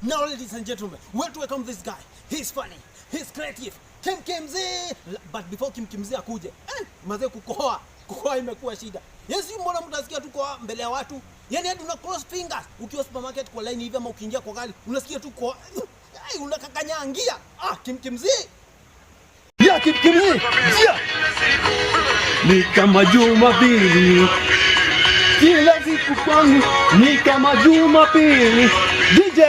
Now, ladies and gentlemen, we to welcome this guy. He's funny, he's creative. Kim Kimzi. But before Kim Kimzi akuje, mazee kukohoa, kukohoa imekuwa shida. Yes, mbona mtasikia tu kwa mbele ya watu? Yaani hadi una cross fingers ukiwa supermarket kwa line hivi ama ukiingia kwa gari, unasikia tu kwa ai unakakanyangia. Ah, Kim Kimzi. Ya Kim Kimzi. Ya. Ni kama Jumapili. Kila siku kwangu ni kama Jumapili. DJ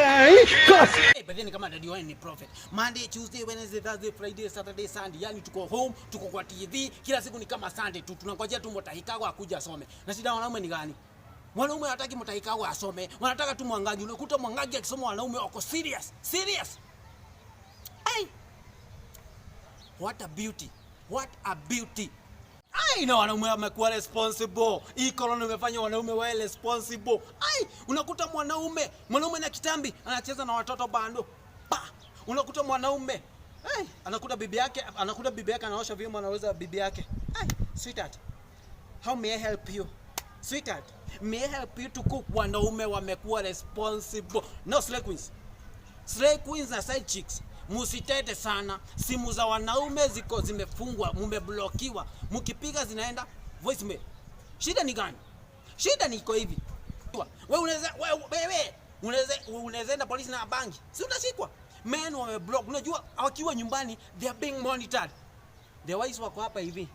Cut. Hey, but then kama Daddy Wine ni prophet. Monday, Tuesday, Wednesday, Thursday, Friday, Saturday, Sunday. Yani tuko home, tuko kwa TV, kila siku ni kama Sunday tu. Tunangojea tu Mutahi Kagwe akuja asome. Na shida wanaume ni gani? Mwanaume hataki Mutahi Kagwe asome, wanataka tu Mwangangi. Unakuta Mwangangi akisoma wanaume wako serious. Serious. Hey. What a beauty. What a beauty. Ai, na wanaume wamekuwa responsible. Hii corona imefanya wanaume wawe responsible. Ai, unakuta mwanaume na kitambi anacheza na watoto bando. Pa. Unakuta mwanaume, ai, anakuta bibi yake anaosha vyombo, anauliza bibi yake, "Ai, sweetheart, how may I help you? Sweetheart, may I help you to cook?" Wanaume wamekuwa responsible. No slay queens. Slay queens na side chicks, musitete sana. Simu za wanaume ziko zimefungwa, mumeblokiwa, mkipiga zinaenda voicemail. Shida ni gani? Shida ni iko hivi. Wewe unaweza wewe unaweza enda polisi na bangi, si utashikwa? Men wameblock. Unajua wakiwa nyumbani they are being monitored. The wives wako hapa hivi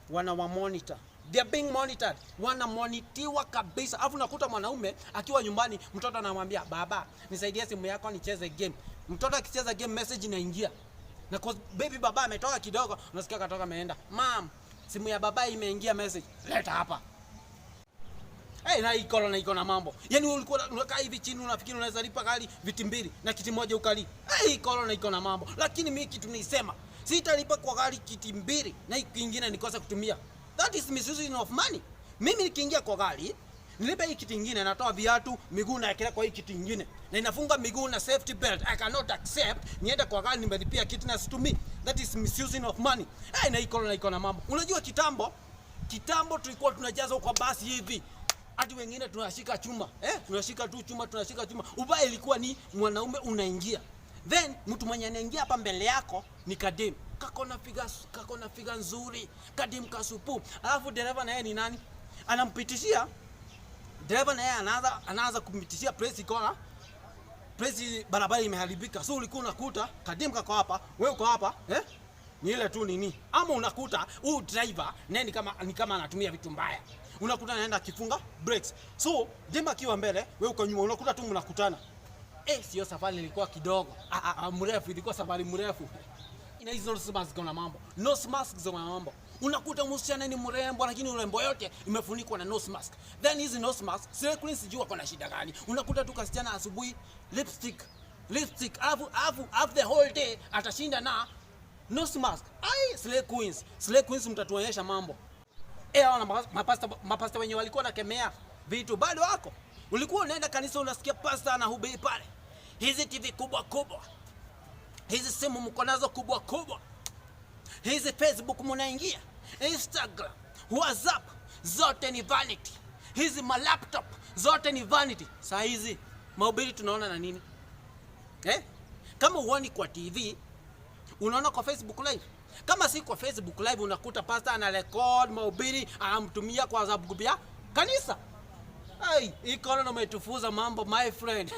wana monitor. They are being monitored. Wanamonitiwa kabisa. Alafu nakuta mwanaume akiwa nyumbani, mtoto anamwambia, "Baba, nisaidie simu yako nicheze game." Mtoto akicheza game, message inaingia. Na cause baby baba ametoka kidogo, unasikia katoka ameenda. "Mom, simu ya baba imeingia message. Leta hapa." Hey, na hii corona iko na mambo. Yaani wewe ulikuwa unakaa hivi chini unafikiri unaweza lipa gari viti mbili na kiti moja ukali. Hey, hii corona iko na mambo. Lakini mimi kitu nisema, sitalipa kwa gari kiti mbili na hii kingine nikose kutumia. That is misusing of money. Mimi nikiingia kwa gari, nilipe hii kiti ingine, natoa viatu, miguu naekelea kwa hii kiti ingine. Na inafunga miguu na safety belt. I cannot accept niende kwa gari nimelipia kiti na situmii. That is misusing of money. Hey, na hii corona iko na mambo. Unajua kitambo tulikuwa tunajaza kwa basi hivi hadi wengine tunashika chuma, tunashika tu chuma, tunashika chuma. Ubaya ilikuwa ni mwanaume unaingia, then mtu mwenye anaingia hapa mbele yako ni kadem kako na figa nzuri, kadem kasupu, alafu dereva na yeye ni nani anampitishia. Dereva na yeye anaanza kumpitishia place iko na place, barabara imeharibika, so ulikuwa unakuta kadem kako hapa, wewe uko hapa, ni ile tu nini, ama unakuta huyu driver naye ni kama anatumia vitu mbaya, unakuta anaenda akifunga brakes, so dem akiwa mbele, wewe uko nyuma, unakuta tu mnakutana. Sio safari ilikuwa kidogo, mrefu, ilikuwa safari mrefu. Ina hizo nose mask ziko na mambo, nose mask ziko na mambo. Unakuta msichana ni mrembo, lakini urembo yote imefunikwa na nose mask. Then hizi nose mask, slay queens sijui wako na shida gani. Unakuta tu kasichana asubuhi lipstick, lipstick, alafu the whole day atashinda na nose mask. Ai, slay queens, slay queens mtatuonyesha mambo. Hao na mapasta wenye walikuwa nakemea vitu bado wako. Ulikuwa unaenda kanisa unasikia pasta anahubiri pale, hizi TV kubwa kubwa, hizi simu mko nazo kubwa kubwa, hizi Facebook munaingia, Instagram, WhatsApp, zote ni vanity. Hizi malaptop zote ni vanity. Saa hizi mahubiri tunaona na nini? Eh? Kama uoni kwa TV, unaona kwa Facebook Live. Kama si kwa Facebook Live, unakuta pastor ana record mahubiri, anamtumia kwa WhatsApp group ya kanisa. Ai, hii corona umetufuza mambo, my friend.